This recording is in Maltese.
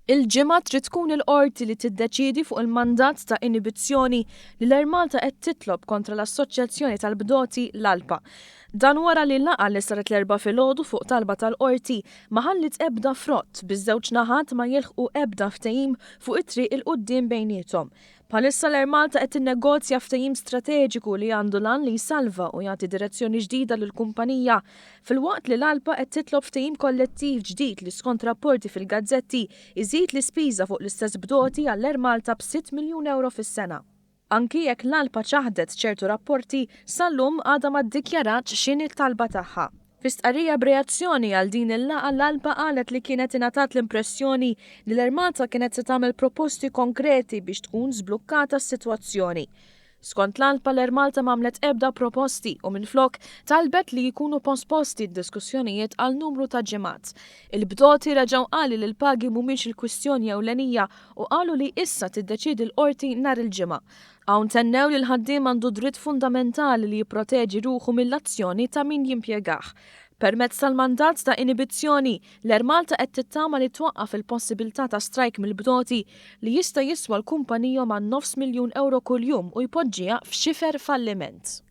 Il-Ġimgħa trid tkun il-Qorti li tiddeċiedi fuq il-mandat ta' inibizzjoni li l-Air Malta qed titlob kontra l-Assoċjazzjoni tal-Bdoti, l-ALPA. Dan wara li laqgħa li saret l-Erbgħa filgħodu fuq talba tal-Qorti ma ħalliet ebda frott, biż-żewġ naħat ma jilħqu ebda ftehim fuq it-triq 'il quddiem bejniethom. Bħalissa l-Air Malta qed tinnegozja ftehim strateġiku li għandu l-għan li jsalva u jagħti direzzjoni ġdida lill-kumpanija, filwaqt li l-ALPA qed titlob ftehim kollettiv ġdid li skont rapporti fil-gazzetti jżid l-ispiża fuq l-istess bdoti għall-Air Malta b'sitt miljun ewro fis-sena. Anki jekk l-ALPA ċaħdet ċertu rapporti, sal-lum għadha ma ddikjaratx x'inhi t-talba tagħha. Fi stqarrija b'reazzjoni għal din il-laqgħa l-ALPA qalet li kienet ingħatat l-impressjoni li l-Air Malta kienet se tagħmel proposti konkreti biex tkun żblukkata s-sitwazzjoni. Skont l-ALPA l-Air Malta m'għamlet ebda proposti u minflok talbet li jkunu posposti d-diskussjonijiet għal numru ta' ġimgħat. Il-bdoti reġgħu qali li l-pagi mhumiex il-kwistjoni ewlenija u qalu li issa tiddeċiedi l-Qorti nhar il-Ġimgħa. Hawn tennew li l-ħaddiem għandu dritt fundamentali li jipproteġi ruħu mill-azzjoni ta' min jimpjegah. Permezz tal-mandat ta' inibizzjoni, l-Air Malta qed tittama li twaqqaf il-possibilità ta' strajk mill-bdoti li jista' jiswa l-kumpanija man-nofs miljun ewro kuljum u jpoġġiha f'xifer falliment.